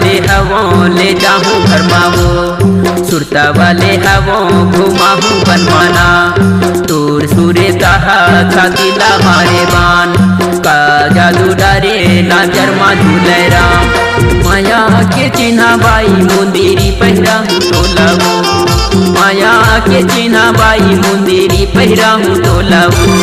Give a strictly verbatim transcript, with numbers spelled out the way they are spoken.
ले हवों ले जाहूँ घर मा वो, सुरता वाले हवों घुमाहूँ बनमाना। तोर सुरे कहा छाती ला मारे बान, का जादू डारे नाचर मा झूले राम। माया के चिन्हा बाई मुंदरी पहिरा हूँ तोला वो, माया के चिन्हा बाई मुंदरी पहिरा हूँ तोला वो।